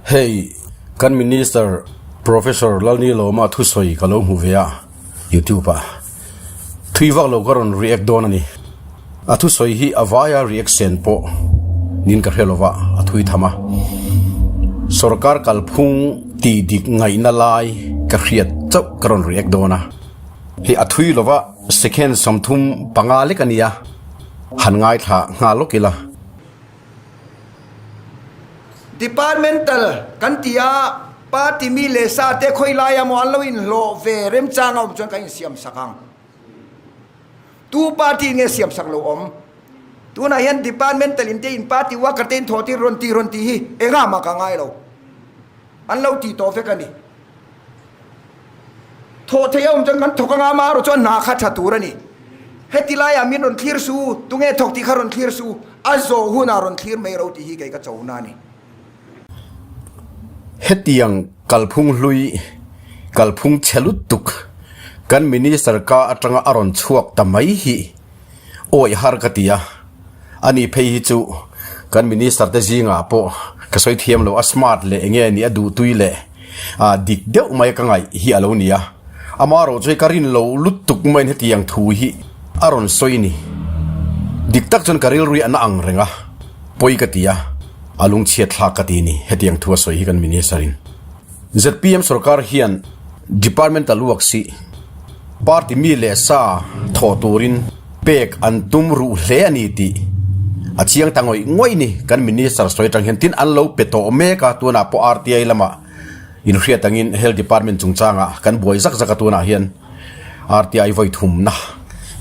Hei kan Minister Professor Lalnilawma thusawi ka lo hmu ve a YouTube ah. Thui vak lo ka rawn react dawn a ni. A thusawi hi a vaia reaction pawh nin ka hre lova a thui tham a. Sorkar kalphung tih dik ngaihna lai ka hriat chauh ka rawn react dawn a. Hei a thui lova second 35 lek a nia, han ngaithla nghal lawk ila. Departmental kan ti a, party mi leh sa te khawi laia maw an lo inhlawh ve remchang a awm chuan kan insiam sak ang. Tu party nge siam sak lo awm? Tunah hian departmental in te in party worker te in thawh tir rawn ti rawn ti hi engah mah ka ngai lo. An lo ti tawh vek a ni. Thawh theih a awm chuan kan thawk anga amaherawh chuan hna kha tha tur a ni. Heti laiah min rawn thlir su, tunge thawk tih kha rawn thlir su, a zawh hunah rawn thlir mai ro tih hi kei ka cho na a ni. Hetiang kalphung hlui, kalphung chhe lutuk kan Minister ka atanga a rawn chhuak ta mai hi awih har ka ti a, ani phei hi chu kan Minister te zingah pawh ka sawi thiam lo, a smart leh enge nih a duhtui leh ah dik deuh mai ka ngaih hi a lo ni a, amaherawh chu hei ka rin lo lutuk maiin hetiang thu hi a rawn sawi ni. Dik tak chuan ka rilru hi a na ang reng a, pawi ka ti a, a lungchhiat thlak ka ti ni hetiang thu a sawi hi kan Minister in. Zpm sorkar hian Departmental work si party mi leh sa thawh turin pek an tum ruh hle a ni tih a chiang ta ngawih ngawih ni. Kan Minister sawi atang hian tin an lo pe tawh mek a, tunah pawh RTI lamah inhriat angin Health Department chungchangah kan buai zak zak a, tunah hian RTI vawi thumna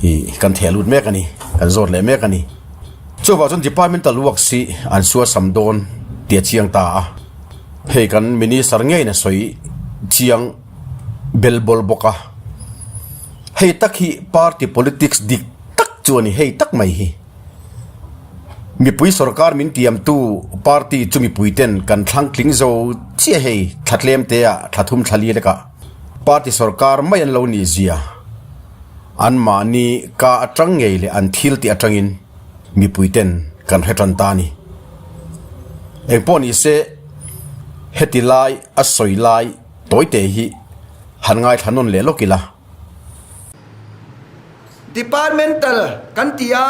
hi kan theh lut mek a ni, kan zawt leh mek a ni. Chuvang chuan Departmental works hi an suasam dawn tih a chiang ta a. Hei kan Minister ngeiin a sawi chiang bel bawl bawk a, hei tak hi party politics dik tak chu a ni, hei tak mai hi. Mipui sorkar min tiamtu party chu mipui ten kan thlang tling zo chiah hei thla tlem te ah thla thum thla li lekah party sorkar mai an lo nih zia an mahni ka atang ngei leh an thil tih atangin mipui ten kan hre tan ta a ni. Engpawh ni se heti lai a sawi lai tawite hi han ngaithla nawn leh lawk ila. Departmental kan ti a,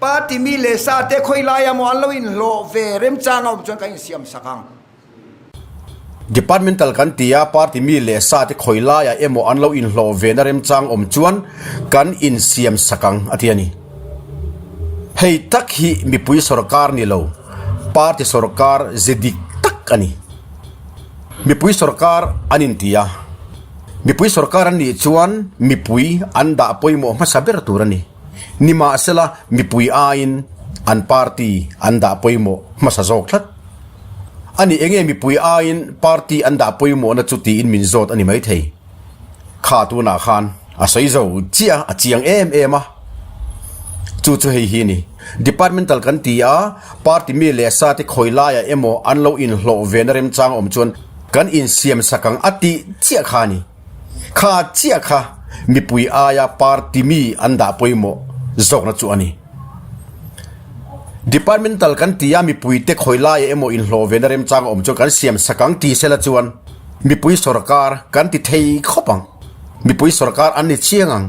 party mi leh sa te khawi laia maw an lo inhlawh ve remchang a awm chuan kan insiam sak ang. Departmental kan ti a, party mi leh sa te khawi laiah emaw an lo inhlawh ve na remchang awm chuan kan insiam sak ang a ti a ni. Hei tak hi mipui sorkar ni lo, party sorkar ze dik tak a ni. Mipui sorkar an inti a, mipui sorkar an nih chuan mipui an dah pawimawh hmasa ber tur a ni. Nimahsela mipui aiin an party an dah pawimawh hmasa zawk tlat. A ni enge mipui aiin party an dah pawimawhna chu tiin min zawt a ni maithei. Kha tunah khan a sawi zo chiah a chiang em em a. Chu chu hei hi a ni. Departmental kan ti a, party mi leh sa te khawi laiah emaw an lo inhlawh ve na remchang awm chuan kan insiam sak ang a tih chiah kha a ni. Kha chiah kha mipui aia party mi an dah pawimawh zawkna chu a ni. Departmental kan ti a, mipuite khawi laiah emaw inhlawh ve na remchang a awm chuan kan siam sak ang ti sela chuan mipui sorkar kan ti thei khawp ang. Mipui sorkar an ni chiang ang.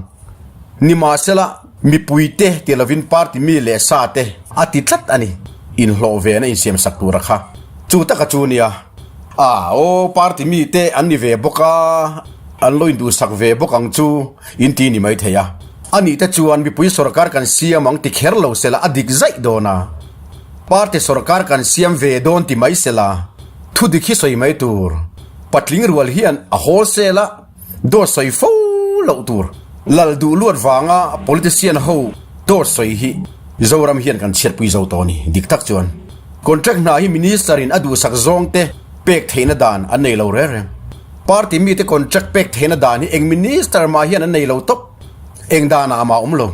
Nimahsela mipuite ti lovin party mi leh sa te a ti tlat a ni. Inhlawh ve na insiam sak tura kha chu taka chu nia. A aw party mi te an ni ve bawk a, an lo induhsak ve bawk ang chu in ti ni maithei a. A nih te chuan mipui sorkar kan siam ang ti kher lo sela a dik zaih dawn a. Party sorkar kan siam ve dawn ti mai sela thu dik hi sawi mai tur. Patling rual hian a hawl sela dawt sawi fo loh tur. Lal duh luat vanga politician ho dawt sawi hi Zoram hian kan chhiatpui zo tawh a ni. Dik tak chuan contract hna hi minister in a duhsak zawng te pek theihna dan an nei lo reng reng. Party mite contract pek theihna dan hi eng minister mah hian an nei lo tawp. Eng danah amah awm lo.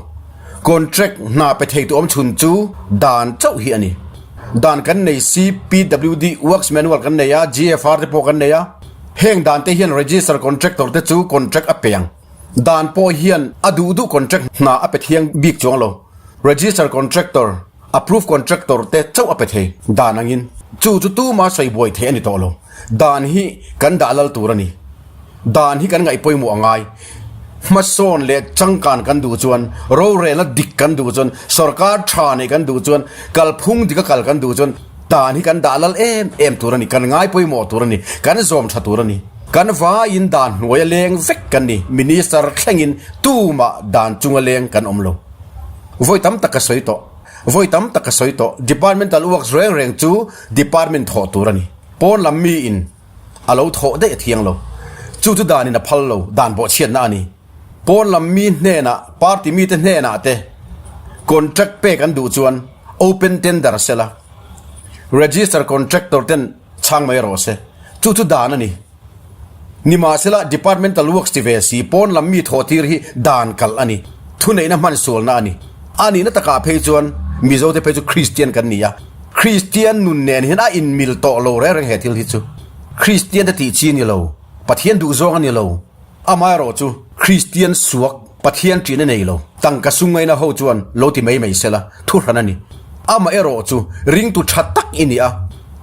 Contract hna pe thei tu awm chhun chu dan chauh hi a ni. Dan kan nei si, PWD Works Manual kan nei a, GFR te pawh kan nei a. Heng dan te hian register contractor te chu contract a pe ang. Dan pawh hian a duh duh contract hna a pe thiang bik chuang lo. Register contractor, approve contractor te chauh a pe thei dan angin. Chu chu tuma sawi buai theih a ni tawh lo. Dan hi kan dah lal tur a ni. Dan hi kan ngaih pawimawh a ngai. Hmasawn leh changkan kan duh chuan, rorelna dik kan duh chuan, sorkar tha neih kan duh chuan, kalphung dika kal kan duh chuan dan hi kan dah lal em em tur a ni. Kan ngai pawimawh tur a ni. Kan zawm tha tur a ni. Kan vaiin dan hnuaia leng vek kan ni. Minister thlengin tumah dan chunga leng kan awm lo. Vawi tam tak ka sawi tawh. Vawi tam tak ka sawi tawh. Departmental works reng reng chu department thawh tur a ni. Pawn lam miin a lo thawh daih a thiang lo. Chu chu danin a phal lo, dan bawhchhiatna a ni. Pawn lam mi hnenah, party mite hnenah te contract pek an duh chuan open tender sela, register contractor ten chhang mai rawh se. Chu chu dan a ni. Nimahsela, Departmental Works ti ve si, pawn lam mi thawh tir hi dan kalh a ni. Thuneihna hman sualna a ni. A nihna takah phei chuan Mizote phei chu Kristian kan ni a. Kristian nun nen hian a inmil tawh lo reng reng he thil hi chu. Kristian te tih chi a ni lo. Pathian duhzawng a ni lo. Amaherawhchu, Kristian suak Pathian ṭihna nei lo, tangka sungaina ho chuan lo ti mai mai sela, thu hran a ni. Amaherawhchu, ringtu ṭha tak i ni a,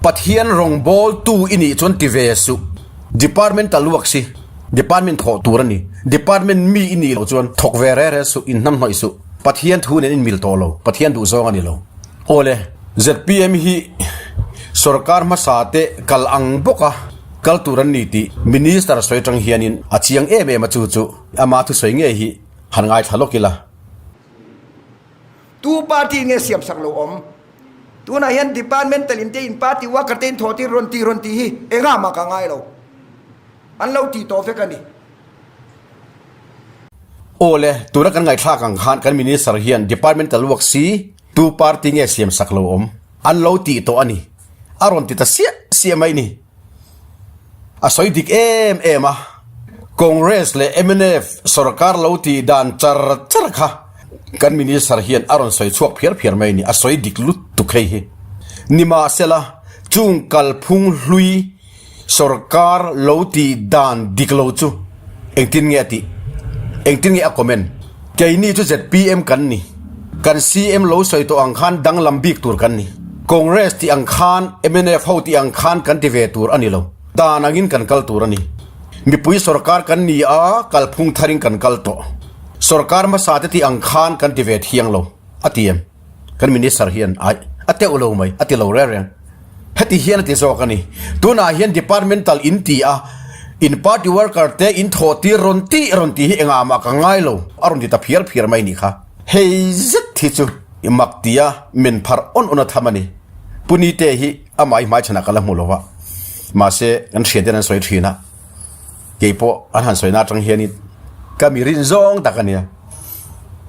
Pathian rawngbawltu i nih chuan ti ve suh. Departmental work si, department thawh tur a ni. Department mi i nih loh chuan thawk ve re re suh, inhnamhnawih suh. Pathian thu nen inmil tawh lo, Pathian duhzawng a ni lo. Awle, zpm hi sorkar hmasa te kal ang bawk a kal tur an ni tih Minister sawi atang hianin a chiang em em a chu chu ama thusawi ngei hi han ngaithla lawk ila. Tu party nge siam sak lo awm? Tunah hian departmental in te in party worker te in thawh tir rawn ti rawn tih hi engah mah ka ngai lo. An lo tih tawh vek a ni. Aw le, tuna kan ngaihthlak ang khan kan Minister hian Departmental work si tu party nge siam sak lo awm an lo tih tawh a ni. A rawn ti ta siah siah mai ni. A sawi dik em em a, Congress leh mnf sorkar lo tih dan char char kha kan Minister hian a rawn sawi chhuak phiar phiar mai ni. A sawi dik lutuk hei hi. Nimahsela, chung kalphung hlui Sorkar lo tih dan dik lo chu engtin nge a tih? Engtin nge a comment? Keini chu zpm kan ni. Kan CM lo sawi tawh ang khan danglam bik tur kan ni. Congress tih ang khan, mnf ho tih ang khan kan ti ve tur a ni lo. Dan angin kan kal tur a ni. Mipui sorkar kan ni a, kalphung tharin kan kal tawh. Sorkar hmasa te tih ang khan kan ti ve thiang lo, a ti em? Kan minister hian ai a teuh lo mai, a ti lo reng reng. Heti hian a ti zawk a ni. Tunah hian departmental in ti a, in party worker te in thawh tir rawn tih rawn tih hi engah mah ka ngai lo, a rawn ti ta phiar phiar mai nih kha. Hei zet hi chu i mak tia men pharh awn awn a tham a ni. Pu Nite hi amah i hmaichhanah ka la hmu lo va, mahse kan hriat hian an sawi thin a, kei pawh an han sawina atang hianin ka mi rin zawng tak a nia.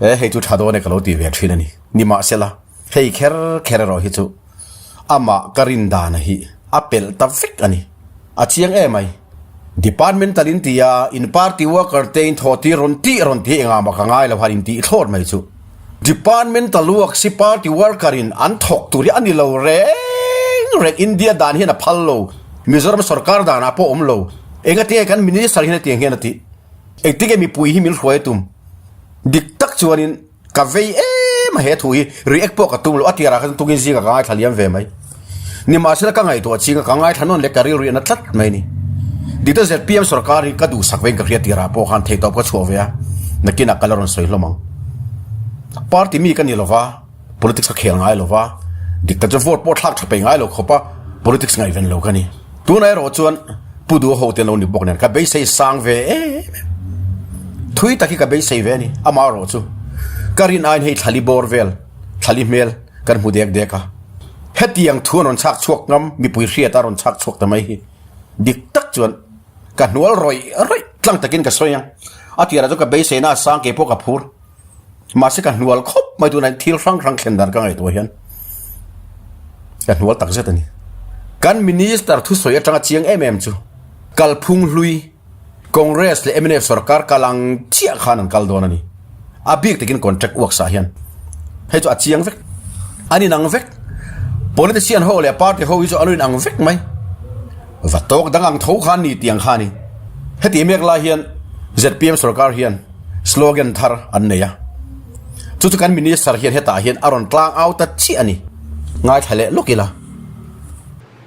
E hei chu tha dawn e ka lo ti ve thin a ni. Nimahsela, hei kher kher erawh hi chu amah ka rin dana hi a pelh ta vek a ni. A chiang em ai. Departmental in ti a, in party worker te in thawh tir rawn tih rawn tih engah mah ka ngai lo han in tih thlawt mai chu. Departmental work si party worker in an thawk tur hi a ni lo reng reng India dan hian a phal lo. Mizoram sorkar danah pawh awm lo. Engatinge kan minister hian hetiang hian a tih? Engtinge mipui hi min hruai a tum? Dik tak chuanin ka vei em a he thu hi react pawh ka tum lo a tirah khan tukin zingah ka ngaithla liam ve mai. Nimahsela ka ngaihtuah ching a ka ngaithla nawn leh ka rilru hian a tlat mai a ni. Dik tak zpm sorkar hi ka duhsak vein ka hria tirah pawh khan theihtawp ka chhuah ve a, nakinah ka la rawn sawi hlawm ang. Party mi ka ni lova. Politics ka khel ngai lo va, dik tak chu vote pawh thlak tha peih ngai lo khawp a, politics ngaihven lo ka ni. Tunah erawh chuan Pu Duha ho te an lo ni bawk nen ka beisei sang ve em em. Thui tak hi ka beisei ve a ni, amah erawh chu ka rin aiin hei thlali bawr vel, thlali hmel kan hmu dek dek a. Hetiang thu an rawn chhak chhuak ngam, mipui hriata a rawn chhak chhuak ta mai hi dik tak chuan ka hnual rawih rawih tlang takin ka sawi ang. A tirah chuan ka beiseina a sang kei pawh ka phur. Mahse ka hnual khawp mai tunah thil hrang hrang thlen dan ka ngaihtuah hian ka hnual tak zet a ni. Kan Minister thusawi atanga chiang em em chu kalphung hlui Congress leh mnf sorkar kal ang chiah khan an kal dawn a ni. A bik takin contract works ah hian hei chu a chiang vek. An inang vek. Politician ho leh party ho hi chu an lo inang vek mai. Va tawk dang ang tho khan ni tiang kha a ni. Heti mek lai hian zpm sorkar hian slogan thar an nei a. Chu chu kan minister hian hetah hian a rawn tlang au ta chiah a ni. Ngaithla leh lawk ila.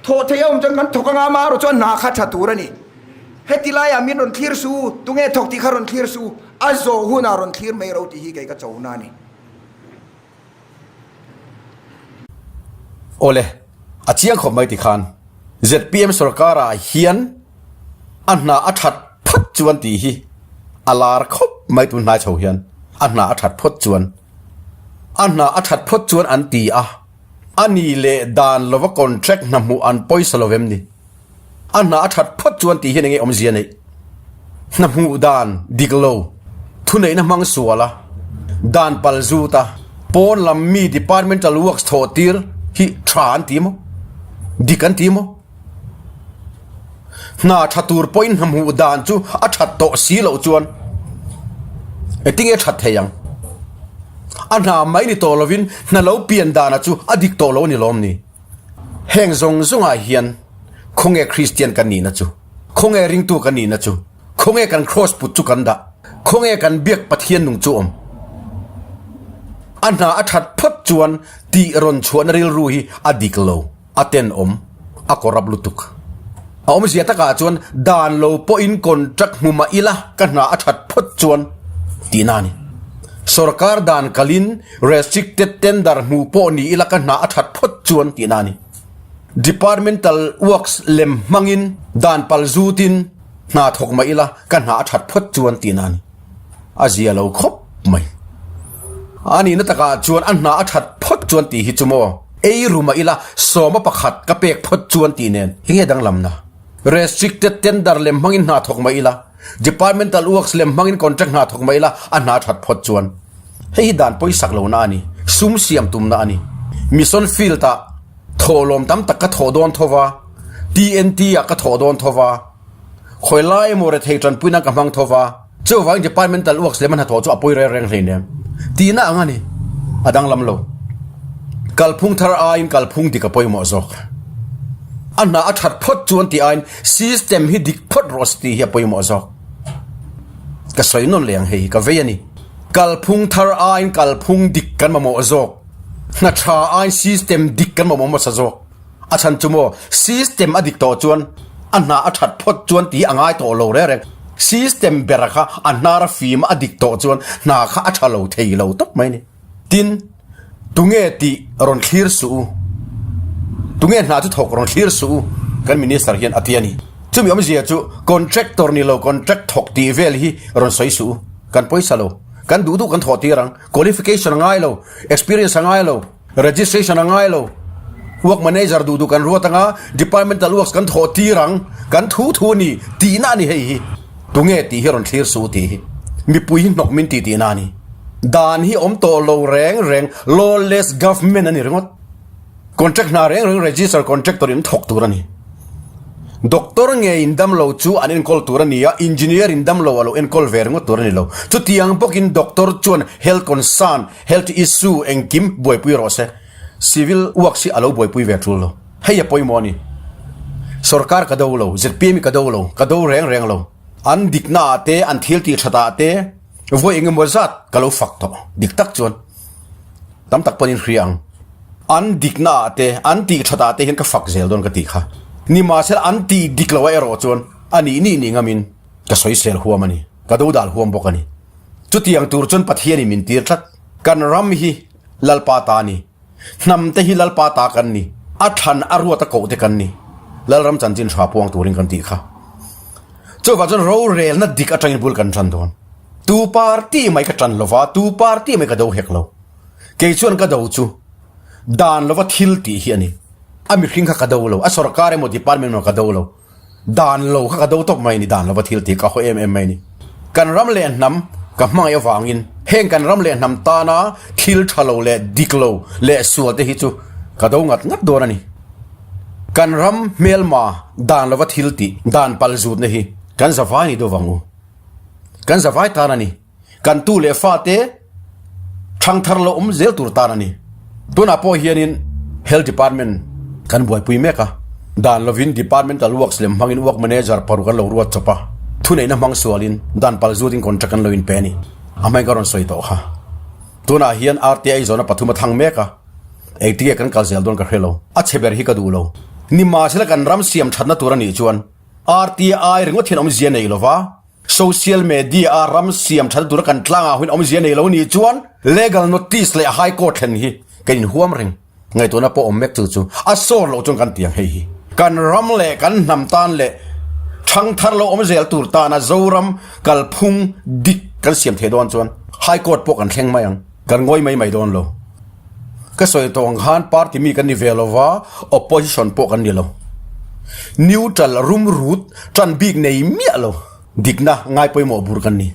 Thawh theih a awm chuan kan thawk anga amaherawh chuan hna kha tha tur a ni. Heti laiah min rawn thlir su, tunge thawk tih kha rawn thlir su, a zawh hunah rawn thlir mai ro tih hi kei ka chona a ni. Awle, a chiang khawp mai tikhan zpm sorkarah hian a hna a that phawt chuan tih hi a lar khawp mai tun hnai chho hian a hna a that phawt chuan a hna a that phawt chuan an ti a, a ni leh dan lova contract hna hmuh an pawisa lo vem ni? A hna a that phawt chuan tih hian enge awmzia neih? Hna hmuh dan dik lo, thuneihna hmang sual a, dan pal zut a, pawn lam mi departmental works thawh tir hi tha an ti maw? Dik an ti maw? Hna tha tur pawhin hna hmuh dan chu a that tawh si loh chuan engtinge that thei ang? A hna mai ni tawh lovin hna lo pian dana chu a dik tawh lo a ni lawm ni? Heng zawng zawngah hian khawnge Kristian kan nihna chu? Khawnge ringtu kan nihna chu? Khawnge kan kraws put chu kan dah? Khawnge kan biak Pathian nung chu awm? A hna a that phawt chuan tih rawn chhuahna rilru hi a dik lo, a tenawm, a corrupt lutuk. A awmzia takah chuan dan lo pawhin contract hmu mah ila ka hna a that phawt chuan tihna a ni. Sorkar dan kalin restricted tender hmu pawh ni ila ka hna a that phawt chuan tihna a ni. Departmental works lem hmangin dan pal zutin hna thawk mah ila ka hna a that phawt chuan tihna a ni. A zia lo khawp mai. A nihna takah chuan a hna a that phawt chuan tih hi chu maw ei ru mah ila sawma pakhat ka pek phawt chuan tih nen enge danglamna? Restricted tender lem hmangin hna thawk mah ila, departmental works lem hmangin contract hna thawk mah ila a hna that phawt chuan hei hi dan pawisak lohna a ni, sum siam tumna a ni. Mission field ah thawhlawm tam tak ka thawh dawn tho va, TNT ah ka thawh dawn tho va, Khawi lai emaw rethei tanpuina ka hmang tho va, chuvangin departmental works leh hmanhnathawh chu a pawi reng reng hleinem tihna ang a ni. A danglam lo. Kalphung thar aiin kalphung dik a pawimawh zawk. A hna a that phawt chuan tih aiin system hi dik phawt rawh se tih hi a pawimawh zawk. Ka sawi nawn leh ang hei hi ka vei a ni. Kalphung thar aiin kalphung dik kan mamawh zawk. Hna tha aiin system dik kan mamawh hmasa zawk. A chhan chu maw, system a dik tawh chuan a hna a that phawt chuan tih a ngai tawh lo reng reng. System bera kha a hnar a fim a dik tawh chuan hna kha a tha lo thei lo tawp mai a ni. Tin, tunge tih rawn thlir suh u, tunge hna chu thawk rawn thlir suh u kan minister hian a ti a ni. Chumi awmzia chu contractor ni lo contract thawk tih vel hi rawn sawi suh u, kan pawisa lo, kan duh duh kan thawh tir ang, qualification a ngai lo, experience a ngai lo. Registration a ngai lo. Work manager duh duh kan ruat anga departmental works kan thawh tir ang, kan thu thu a ni tihna a ni hei hi. Tunge tih hi rawn thlir suh tih hi. Mipui hi hnawk min tih tihna a ni. Dan hi awm tawh lo reng reng lawless government a ni ringawt. Contract hna reng reng register contractor in thawk tur a ni. Doctor nge in dam lo chu an enkawl tur a ni a, engineer in dam lo a lo enkawl ve ringawt tur a ni lo. Chutiang bawkin doctor chuan health concern Health issue engkim buaipui rawh se, civil works hi a lo buaipui ve tul lo. Hei a pawimawh a ni. Sorkar ka do lo, zpm hi ka do lo, ka do reng reng lo. An dikna ah te, an thil tih that ah te vawi eng emaw zat ka lo fak tawh. Dik tak chuan tam tak pawhin hria ang. An dikna ah te, an tih that ah te hian ka fak zel dawn ka tih kha. Nimahsela an tih dik lo a erawh chuan a nih nih nih ngamin ka sawisel huam a ni. Ka do dal huam bawk a ni. Chutiang tur chuan Pathianin min tir tlat. Kan ram hi Lalpa ta a ni. Hnam te hi Lalpa ta kan ni. A thlan a ruat a koh te kan ni. Lalram chanchin tha puang turin kan tih kha. Chuvang chuan rorelna dik atangin bul kan tan dawn. Tu party mai ka tan lova, tu party mai ka do hek lo. Kei chuan ka do chu dan lova thil tih hi a ni. A mihring kha ka do lo, a sorkar emaw department emaw ka do lo. Dan lo kha ka do tawp mai a ni, dan lova thil tih ka haw em em mai a ni. Kan ram leh hnam ka hmangaih avangin heng kan ram leh hnam tana thil tha lo leh dik lo leh sual te hi chu ka do ngat ngat dawn a ni. Kan ram hmelma dan lova thil tih dan pal zutna hi kan zavai ni deuh ang u. Kan zavai tan a ni. Kan tu leh fate thangthar lo awm zel tur tan a ni. Tunah pawh hianin Health Department kan buaipui mek a, dan lovin Departmental Works lem hmangin Work Manager paruk an lo ruat chawp a, thuneihna hmang sualin dan pal zutin contract an lo inpe a ni. A hmain ka rawn sawi tawh kha. Tunah hian RTI zawhna pathum a thang mek a, engtinge kan kal zel dawn ka hre lo. A chhe ber hi ka duh lo. Nimahsela kan ram siam thatna tur a nih chuan RTI ringawt hian awmzia nei lova, social media a ram siam thatna tura kan tlangah huin awmzia nei lo nih chuan legal notice leh high court thlen hi kan inhuam reng. Ngaihtuahna pawh awm mek chu chu a sawr loh chuan kan ti ang hei hi. Kan ram leh kan hnam tan leh thangthar lo awm zel tur tana Zoram kalphung dik kan siam thei dawn chuan High Court pawh kan thleng mai ang. Kan ngawi mai mai dawn lo. Ka sawi tawh ang khan party mi kan ni ve lo va, opposition pawh kan ni lo. Neutral rumrut tan bik nei miah lo. Dikna ngai pawimawh bur kan ni.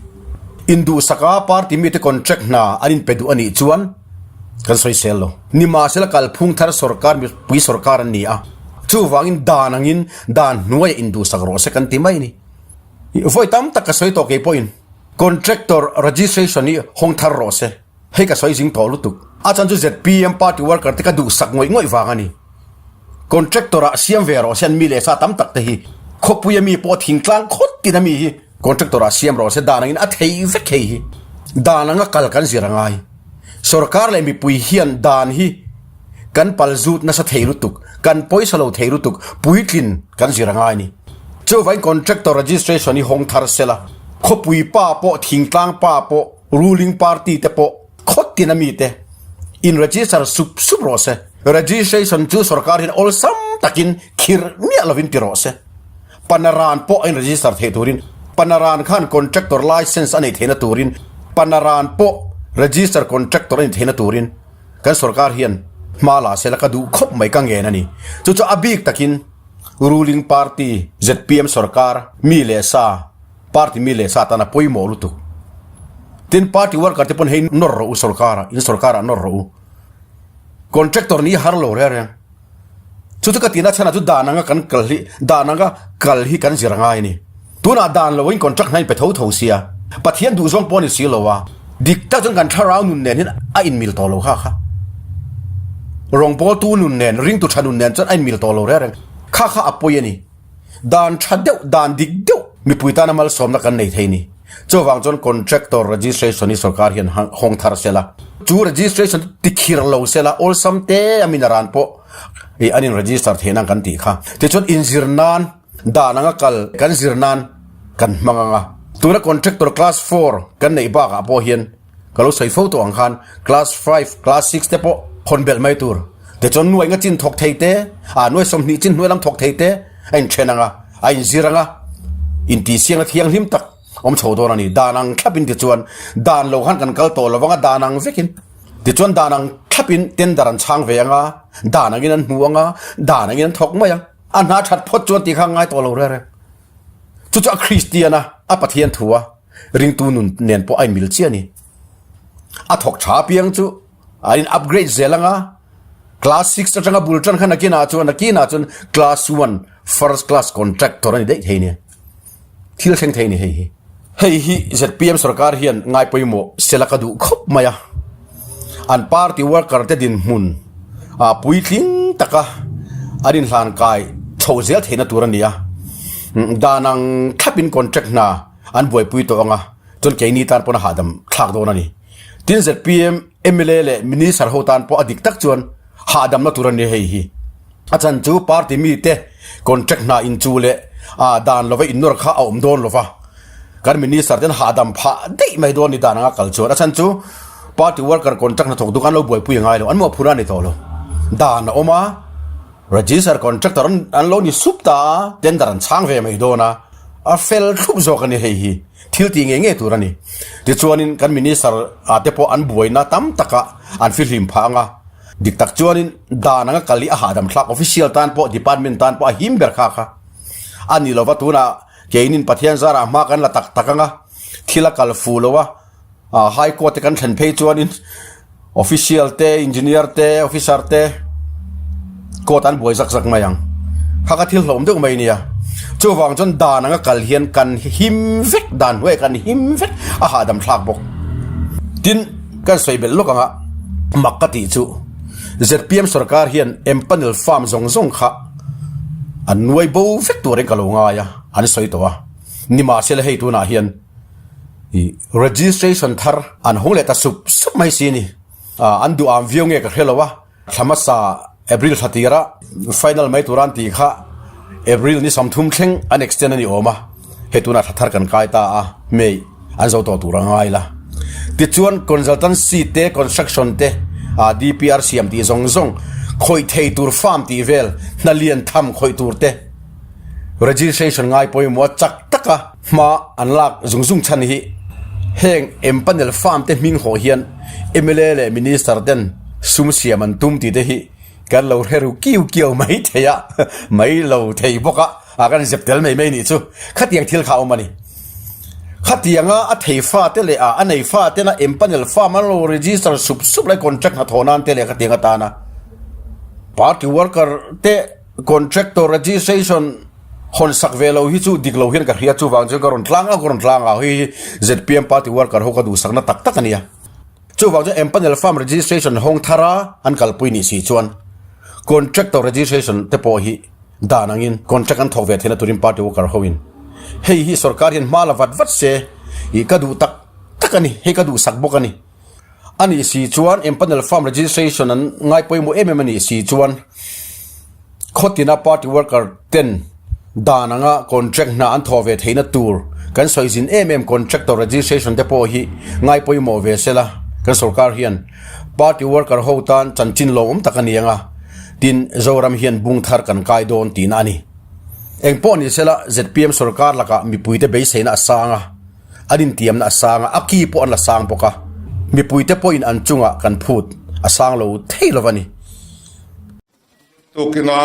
Induhsaka party mite contract hna an inpe duh a nih chuan kan sawisel lo. Nimahsela kalphung thar sorkar mipui sorkar an ni a, chuvangin dan angin dan hnuaiah induhsak rawh se kan ti mai a ni. Vawi tam tak ka sawi tawh kei pawhin contractor registration hi hawng thar rawh se. Hei ka sawi zing tawh lutuk. A chan chu zpm party worker te ka duhsak ngawih ngawih vang a ni. Contractor ah siam ve rawh se an mi leh sa tam tak te hi. Khawpui a mi pawh thingtlang khawt tin a mi hi contractor ah siam rawh se dan angin a thei vek hei hi. Dan anga kal kan zir a ngai. Sorkar leh mipui hian dan hi kan pal zut nasa thei lutuk, kan pawisa lo thei lutuk, puitlin kan zir a ngai a ni. Chuvain contractor registration hi hawng thar sela, khawpui pa pawh thingtlang pa pawh ruling party te pawh khawt tin a mi te in register sup sup rawh se. Registration chu sorkar hian awlsam takin khir miah lovin ti rawh se. Panaran pawh a in register theih turin Panaran khan contractor license a nei theihna turin Panaran pawh register contractor a ni theihna turin kan sorkar hian hma la sela ka duh khawp mai ka ngen a ni. Chu chu a bik takin ruling party zpm sorkar mi leh sa party mi leh sa tana pawimawh lutuk. Tin party worker te pawn hei nawr rawh u sorkar ah in sorkar ah nawr rawh u. Contractor nih har lo reng reng. Chu chu ka tihna chhanah chu dan anga kan kal hi dan anga kal hi kan zir angai a ni. Tunah dan loin contract hna in pe tho tho sia. Pathian duh zawng pawh a ni si lo a. Dik tak chuan kan thlarau nun nen hian a inmil tawh lo kha kha. Rawngbawltu nun nen, ringtu tha nun nen chuan a inmil tawh lo reng reng. Kha kha a pawi a ni. Dan tha deuh, dan dik deuh mipui tana malsawmna kan nei thei ni. Chuvang chuan contractor registration hi sorkar hian hawng thar sela, chu registration chu tikhir lo sela, awlsam te a min a ran pawh ih an in register theih nang kan tih kha. Tichuan inzir nan dan anga kal kan zir nan kan hmang anga. Tuna contractor class four kan neih bakah pawh hian Ka lo sawi fo tawh ang khan class five, class six te pawh hawn belh mai tur. Tichuan nuai nga chin thawk thei te, ah nuai 20 chin hnuai lam thawk thei te a inthen ang a, a inzir ang a, intihsiangna thianghlim tak awm chho dawn a ni. Dan ang thlapin tichuan dan lo khan kan kal tawh lo vang a, dan ang vekin. Tichuan dan ang thlapin tender an chhang ve ang a, dan angin an hmu ang a, dan angin an thawk mai ang. A hna that phawt chuan tih kha a ngai tawh lo reng reng. Chu chu a Kristian a, a Pathian thu a. Ringtu nun nen pawh a inmil chiah a ni. A thawk tha apiang chu a in upgrade zel anga class six atanga bul tan kha nakinah chuan nakinah chuan class one first class contractor a ni daih thei nia. Thil thleng thei a ni hei hi. Hei hi zpm sorkar hian ngai pawimawh sela ka duh khawp mai a. An party worker te dinhmun ah puitling taka an inhlan kai chho zel theihna tur a ni a. Dan ang thlapin contract hna an buaipui tawh ang a, chuan keini tan pawn a hahdam thlak dawn a ni. Tin zpm mla leh minister ho tan pawh a dik tak chuan hahdamna tur a ni hei hi. A chan chu party mite contract hna inchu leh ah dan lova innawr kha a awm dawn lova, kan minister ten hahdam phah daih mai dawn ni dan anga kal chuan. A chan chu party worker contract hnathawk duh kha an lo buaipui a ngai lo, an mawhphurh a ni tawh lo. Dan a awm a. Register contractor an lo ni sup ta a, tender an chhang ve mai dawn a, a fel thlup zawk a ni hei hi, thil tih ngei ngei tur a ni. Tichuanin kan minister ah te pawh an buaina tam takah an fihlim phah ang a, dik tak chuanin dan anga kal hi a hahdam thlak, official tan pawh department tan pawh a him ber kha kha a ni lova, tunah keinin Pathian zarah hma kan la tak tak ang a, thil a kal fu lo a, High Court te kan thlen phei chuanin Official te, Engineer te, Officer te court an buai zak zak mai ang. Kha kha thil hlawm deuh mai nia. Chuvang chuan dan anga kal hian kan him vek, dan hnuaiah kan him vek a hahdam thlak bawk. Tin, kan sawi belh lawk anga mak ka tih chu zpm sorkar hian empanel farm zawng zawng kha an nuai bo vek turin ka lo ngai a, an sawi tawh a. Nimahsela hei tunah hian I registration thar an hawng leh ta sup sup mai si a ni. An duh am viau nge ka hre lo a, thla hmasa April thla tira final mai tura an tih kha April ni 30 thleng an extend a ni awm a, hei tunah thla thar kan kai ta a, May an zo tawh tur a ngai la. Tichuan consultancy te construction te ah DPR siam tih zawng zawng khawih thei tur farm tih vel hna lian tham khawih tur te registration ngai pawimawh a chak taka hma an lak zung zung chhan hi heng empanel farm te hming hawh hian mla leh minister ten sum siam an tum tih te hi kan lo hre ru kiu kiau mai thei a, mai lo thei bawk a, a kan zep tel mai mai nih chu khatiang thil kha a awm a ni. Khatianga a thei fa te leh a a nei fa tena empanel farm an lo register sup sup lai contract hnathawh nan te leh khatiang atana party worker te Contractor registration hawn sak ve lo hi chu dik lo hian ka hria chuvang chuan ka rawn tlang a, ka rawn tlang a hei hi zpm party worker ho ka duhsakna tak tak a nia. Chuvang chuan empanel farm registration hawng thar a an kalpui nih si chuan contractor registration te pawh hi dan angin contract an thawk ve theihna turin party worker ho in hei hi sorkar hian hma la vat vat se ih ka duh tak tak a ni, hei ka duhsak bawk a ni. A nih si chuan empanel farm registration an ngai pawimawh em em a nih si chuan khawtina party worker ten dan anga contract hna an thawh ve theihna tur kan sawi zin em em contractor registration te pawh hi ngai pawimawh ve sela kan sorkar hian party worker ho tan chanchin lawmawm tak a ni ang a, tin Zoram hian bung thar kan kai dawn tihna a ni. Engpawh ni sela zpm sorkar lakah mipuite beiseina a sang a. An intiamna a sang a, a ki pawh an la sang bawk a, mipuite pawhin an chungah kan phut a sang lo thei lo va ni. Tukina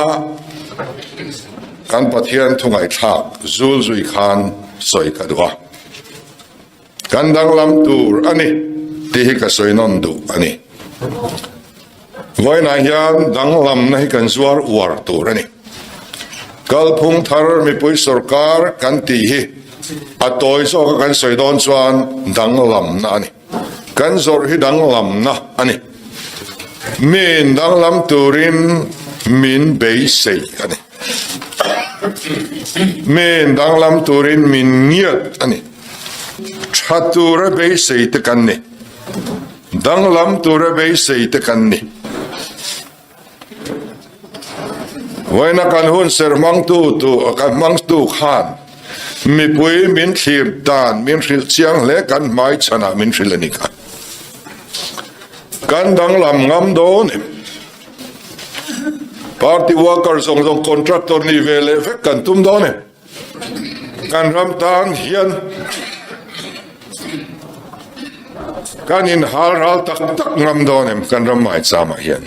kan Pathian thungaihthlak zul zui khan sawi ka duh a, kan danglam tur a ni tih hi ka sawi nawn duh a ni. Vawiinah hian danglamna hi kan zuar uar tur a ni. Kalphung thar mipui sorkar kan tih hi a tawi zawka kan sawi dawn chuan danglamna a ni. Kan zawrh hi danglamna a ni. Min danglam turin min beisei a ni. Min danglam turin min ngiat a ni. Tha tura beisei te kan ni. Danglam tura beisei te kan ni. Vawiina kan hun ser hmangtu tu kan hmangtu khan mipui min thlir dan min hrilh chiang hle kan hmai chhanah min hrilh a ni kha. Kan danglam ngam dawn em? Party worker zawng zawng contractor ni ve leh vek kan tum dawn em? Kan ram tan hian kan inhal ral tak tak ngam dawn em kan ram maicham ah hian.